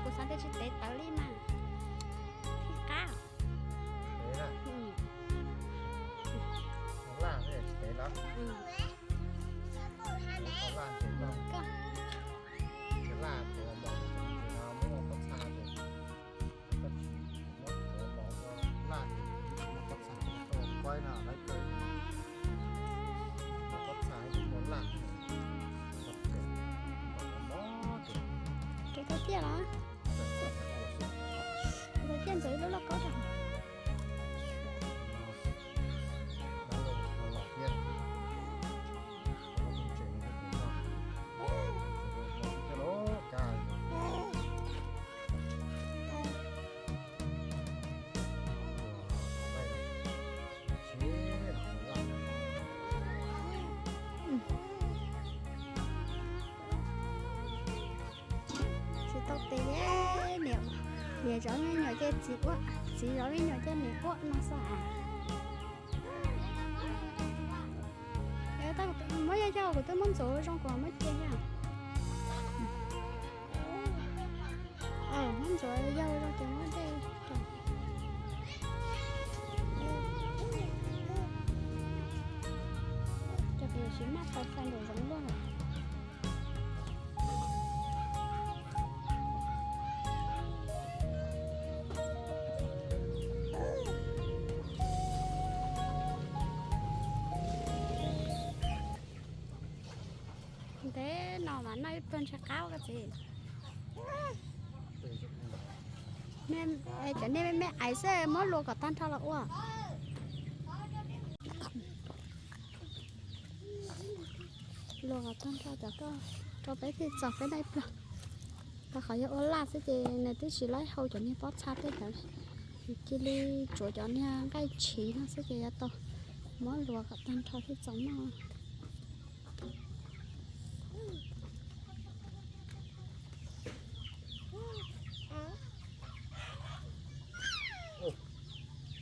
Kuv xav tias tsis tev tawv li mas. Qab. Tev na. Laj tsis tev los? Laj tev los? Laj tev los, muab pob txha tev. Muab pob txha laj, muab pob txha, muab pob txha laj. Rau tiaj los? Rau tiaj ntawd lub laj kaub rau. Tsis tau tes, niam, niam zov me nyuam ces txiv ua, txiv zov me nyuam ces niam ua no xwb. Muab yog yau kuv twb muab ntxuav zoo kuv muab cia yog. Muab ntxuav yau zoo ces muab dej. Cov kuv yuav siv maj tau fais nraum zoov luaj. Ntev no mas noj ib pluag ntshe qab koj txiv. Cov niag me me ais xwb muab luas kom tag nrho los ua. Luas kom tag nrho cov koj rau peb thiaj txaus peb noj ib pluag. Rau qhov yog ua laj xwb ces nws twb tsis laib hau cov niag pob txha tej ntawd. Cia li tsuav cov niag nqaij tshiv no xwb ces yuav tau muab luas kom tag nrho thiaj txaus noj.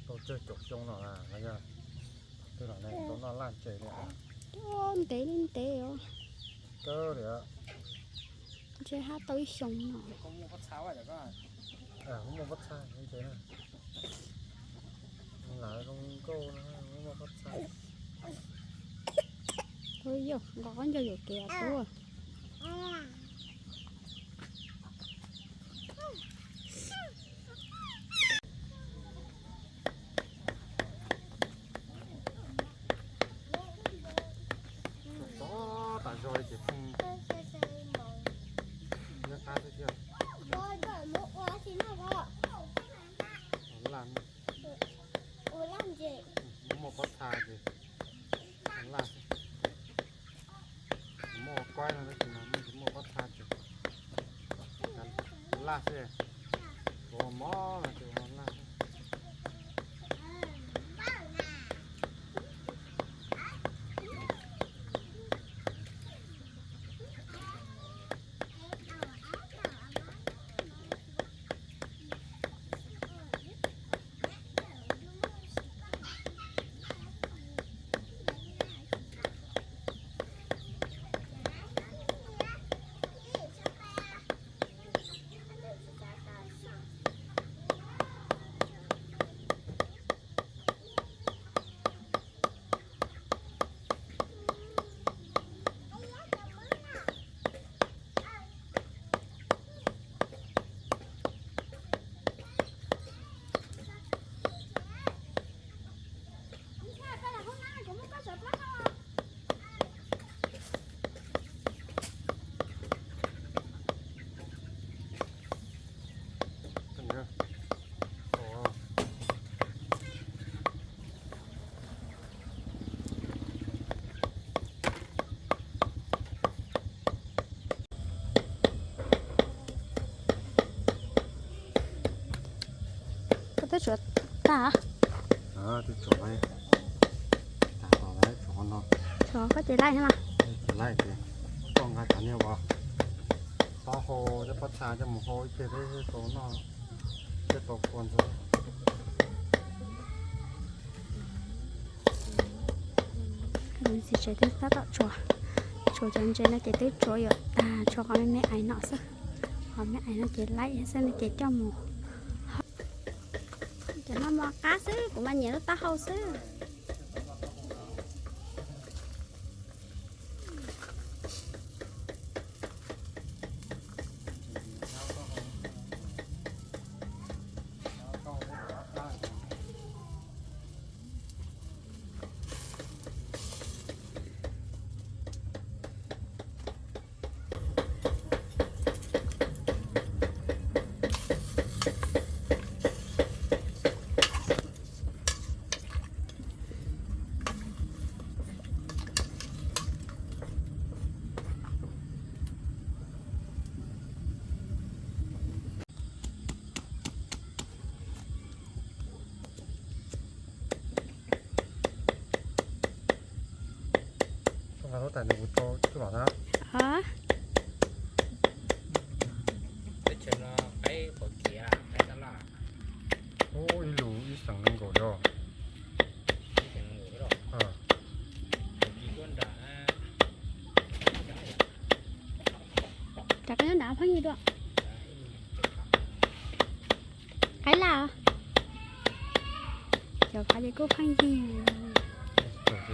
Tau tsawg caum xyoo no, twb los ne tau noj laj ntses li. Ntev li ntev os. Kawg li. Ntshe hab tau ib xyoos no. Muaj pob txha ntses na. Lawv zoo nkauj no muaj pob txha. Yog nqos qab ncauj yuam kev tuaj. Tob tas zog li ces pheej nyob qab xwb thiab. Laj, muaj pob txha ces laj xwb. Muaj ua kuaib no tab sis mas muaj pob txha ces laj xwb. Ua mov no ces ua laj xwb. Koj twb tsuav tag? Tsuav, koj ces laij thiab mas. Ces laij ces koj nqa cov niag uas tau hau cov pob txha coj mus hau ib pliag thiab tau noj thiab tau kua ntxuag. Txiv tsev twb tab tom tsuav, tsuav cov ntses no ces twb tsuav yuav tag, tshuav qhov me me ais no xwb. Qhov me ais no ces laib xwb no ces coj mus. Cov no mos qab xwb, kuv mas nyiam lub taub hau xwb. Tus tais nws kuv tau coj los na. Ub, ib lus ib xees nees nkaum yog. Rov qab nram pheej yig dua. Qaib laj. Cov qab ces kuj pheej yig. Pheej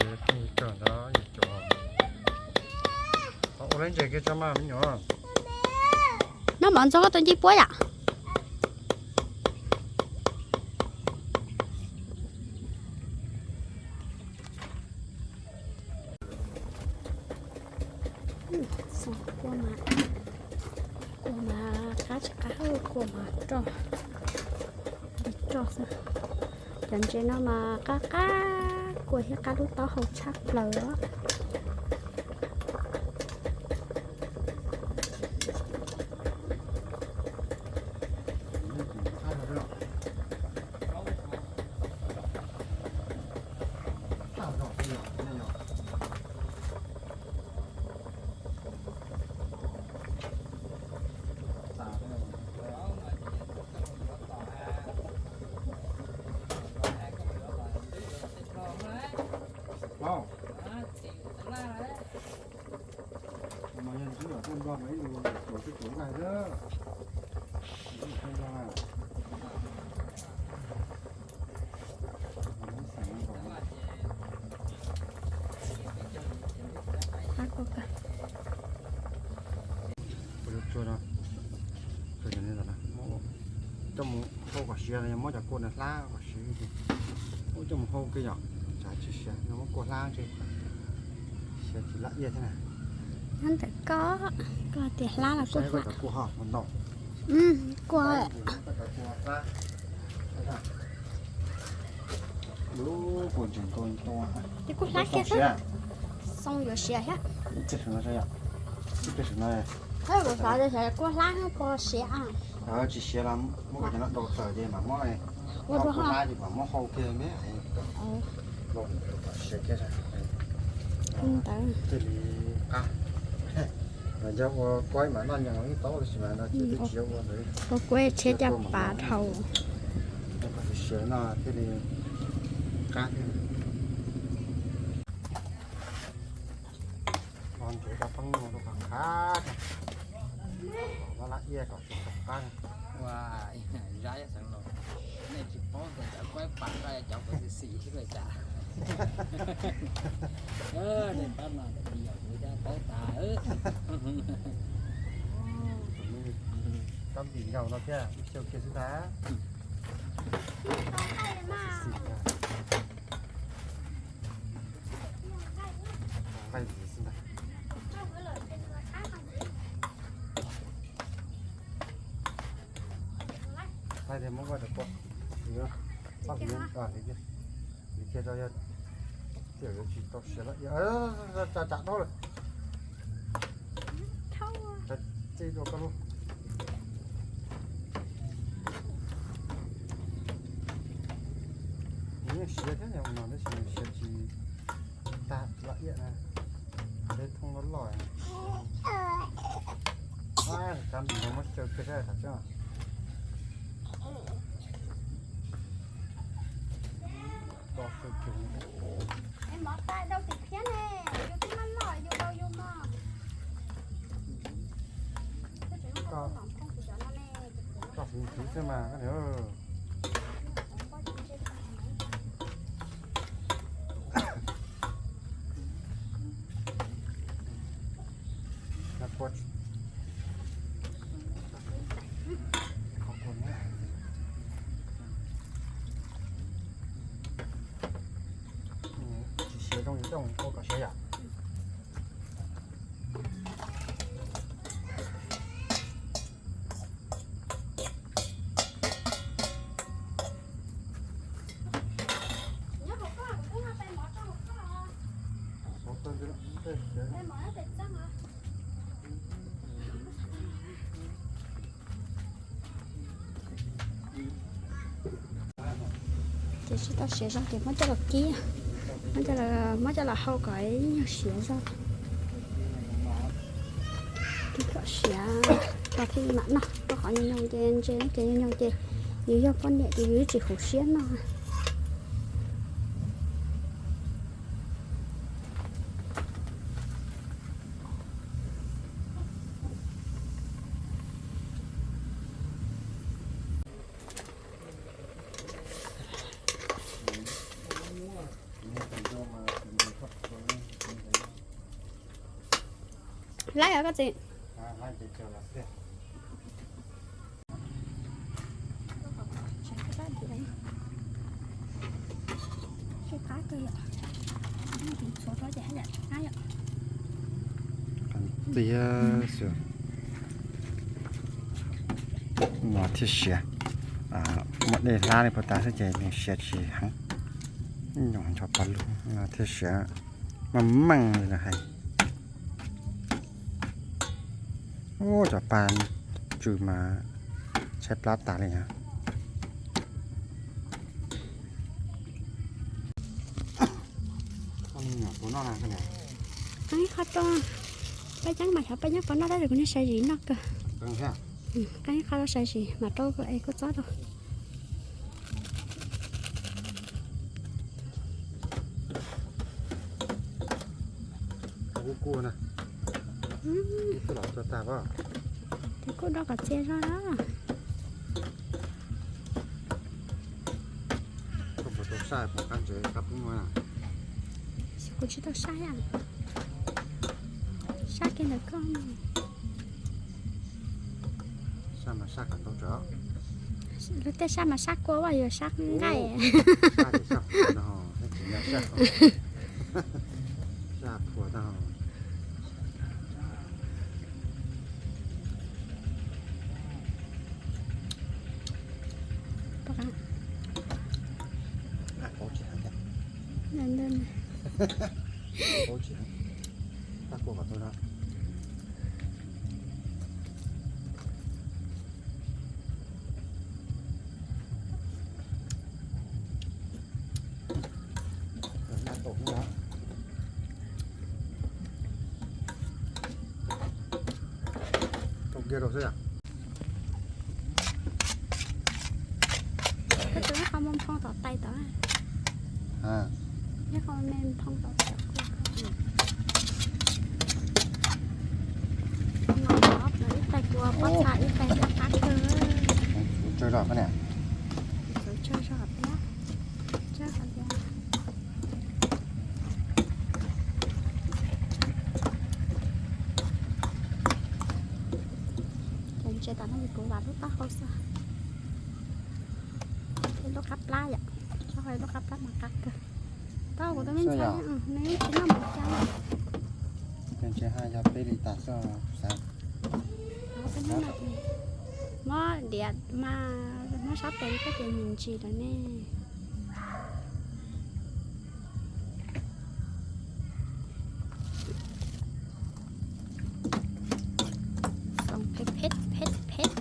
yig kawg ntag, yig cov. Ua leb ntses kiag tso mas me nyuam. Noj mov ntxuag koj tus ncej puab yom. Kua mas, kua mas qab tsis qab, kua mas roj, roj xwb. Cov ntses no mas qab qab kua thiab qab lub taub hau tshaj plaws os. Mas yog ntsib yom, tuaj nrog mas ib lus yuav tuav twb tuav nqaij xwb. Kuv yuav tsuag no, coj mus hau kom siav no, yog muab cov kua no hlab kom siav, muab coj mus hau kiag yom, tsam tsis siav no muab kua hlab ntshe siav tsis laj iaj thiab na. Nyob ntawm koj, koj tias hlab los kuj hlab. Kua, ces kuj hlab kiag xwb. Xoo yuav siav thiab. Kuv xav tias kuj hlab pog siav. Tsis siav los muab cov no daus tawm ces mam muab, ua dua ho, ces mam muab hau kiag me. Siav kiag ntawd thiaj li qab. Mas yog ua kuaib mas noj nyoos ib tau, tab sis mas no ces twb tsis yog ua ntawd. Ua kuaib tshiab caj pas dhau. Siav no thiaj li qab thiab. Los nrhiav cov pheeb rau qhov qab, laj laj iaj kom tsis tau qab. Ua, Zab xeev laus, nej tsis paub tias cov kuaib pam koj yog cov kuv xim xim xwb cas. Nej tab no yog kuv cab tawv tas. Tab npis nkaus no thiab xyaw kiag xwb ntag. Nqaij ntxiv xwb ntag. Nqaij tias muab nqaij rau kua, pab kuv, tiv kiag rau yog tiam yuav tsis tau siav lawm. Tsam tsam dhau lawm. Txij dua koj lub. Nws yeej siav thiab yog no tab sis nws siav tsis tag laj iaj na. Dej thoob loj loj. Cov npis no muab xyaw kiag saib tham tseeb. Mov tas dau tim phiab ne, yus twb loj loj yus dau yus mog. Xwb mas koj niam. Tsis siav zoo li coj mus ua kom siav yom. Ces tsis tau siav zoo ces muab coj los kib, muab coj los, muab coj los hau kom ib nyuag siav zoo. Kib kom siav, los thiaj li mam noj. Rau qhov nyoos nyoos ces ntses no ces nyoos nyoos ces yus yog poj niam ces yus twb tsis huv siab noj. Laib os koj txiv. Tiag xwb. No thiaj siav, muab dej hlab li puag ta xwb ces nws siav tsis heev. Nyuam ncho pa lug no thiaj siav meej meej li lawv hais. Ub, cov pa tsw mas tshaib plab tas li os. Qhov rau, paj yeeb mas xyov paj yeeb puas noj tab sis kuv niag saiv zis noj kawg. Qhov rau saiv zis mas rau es kuj txob rau. Kuj kuj na. Kuj los tso tag pob. Ces kuj do kom txia zog na. Koj puas tau saj pom qab ntsev qab pub no? Kuv tsis tau saj, saj kiag ntawm koj. Saj mas saj kom tau tso. Luag tej saj mas saj kua vaj yuav saj nqaij. Saj phuam no, tsis yog saj, saj phuam no. Paub tsis heev. Paub tsis heev. Tab kuv kom tau no. Tau kiag rau xwb yom. Koj tus ib qho mus nphoo tom tais tod. Ib qho me nphoo tom tais. Ib tais kua pob txha ib tais qab kawg. Tsawg zog koj niam? Tsawg zog tiag. Tsawg qhov tiag. Ces ntses tom no ces kuv vam lub taub hau xwb. Ib lub qab plab yom, tso hauv ib lub qab plab mas qab kawg. Taub hau kuv twb me ntxhais, nws tsis noj npaum cas. Ces ntses haj yog peb li tas xwb xav. Muab diav mas muab sab tes li koj ces nws ntsis lawm ne. Xoom phem phem phem phem.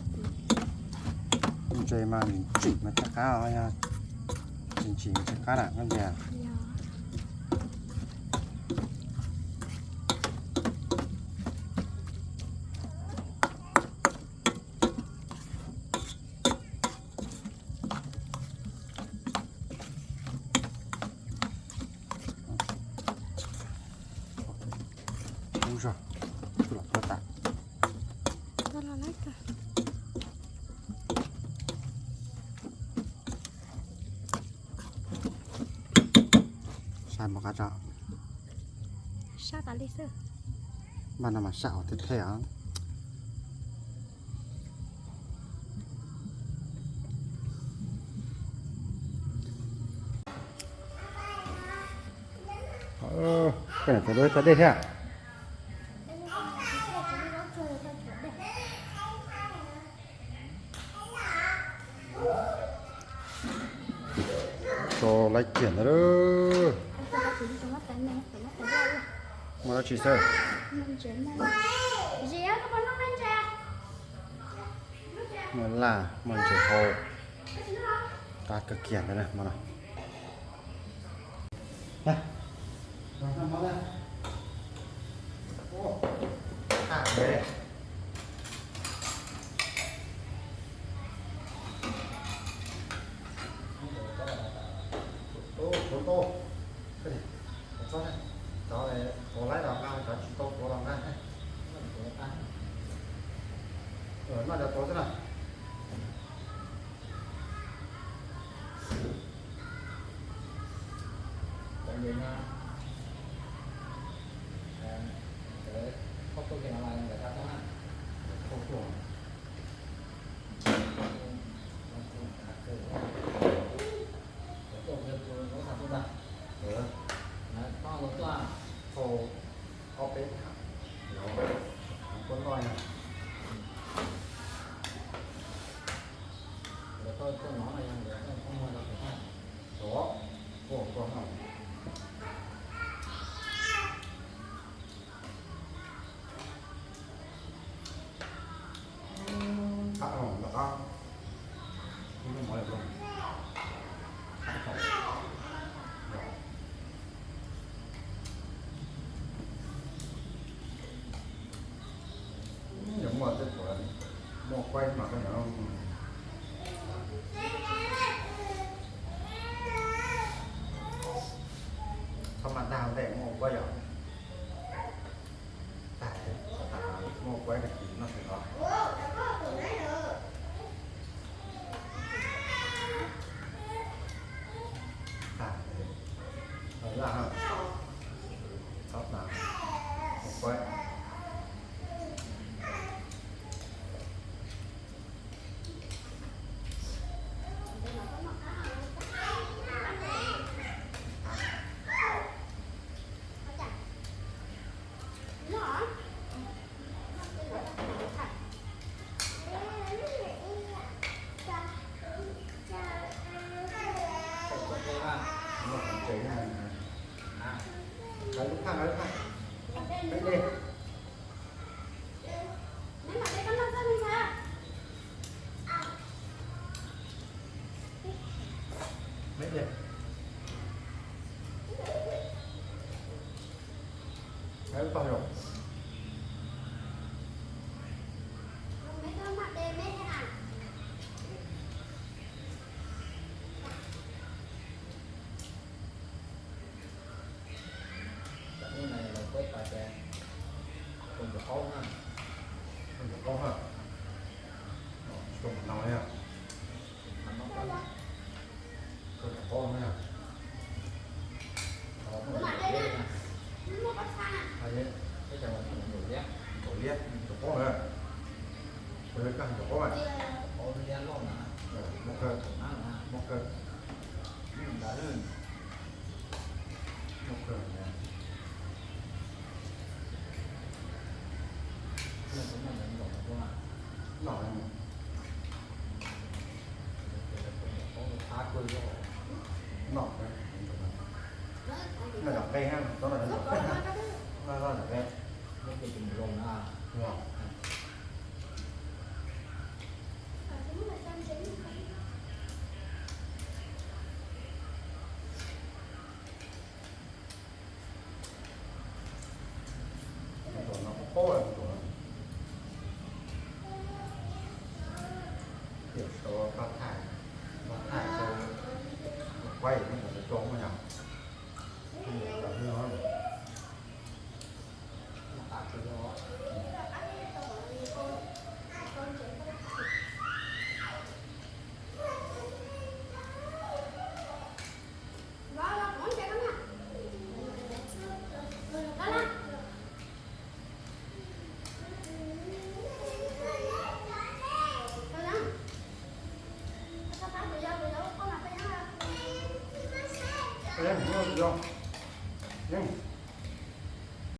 Ntses mas nws ntsim mas tsis qab os, yog tsis ntsim mas tsis qab lawm koj ntsia. Ub zog, kuj los puag tas. Tau los lawm kawg. Mus qab tso. Sab tas li xwb. Npaj no mas sab os, thej thej os. Koj niam tus dub tso dej thiab. Tso laiv kiag ntawd. Muaj dab tsi xwb? Muaj laj, muaj ntses hau. Qab kawg kiag ntawd na, hmo no. Cov laib los nqa, cov tsis tau tuav los nqa. Noj cov tuav xwb na. Ob peb thaj, kuab noj na. Ov, ua koj no. Qab no lawm qab. Ib lub mov lawm los. Qab thaum. Yog muaj tej txuas muaj kuaib mas koj nyob. Txhob mas dag ntej muaj kuaib yom. Tag, tag muaj kuaib koj tsis noj tsis noj. Tag, laj ha. Txhob tas, muaj kuaib. Cov hnub no lawv kuaib tais ces kua ntxuag qaub na. Kua ntxuag qaub na. Tsis tau mus no na. Kua ntxuag qaub na. Teb chaws nkaum liab, nkaum liab, ntxuag qaub na. Kuv yog koj ntxuag qaub na. Muaj kawg, muaj kawg. Noj, noj cov qe na, noj cov qe. Tus no kuj paub lawm tus no. Tiam sau paj thaij, paj thaij sau, kuaib nej kom lawv coj mus yom. Yeej, yeej, yeej.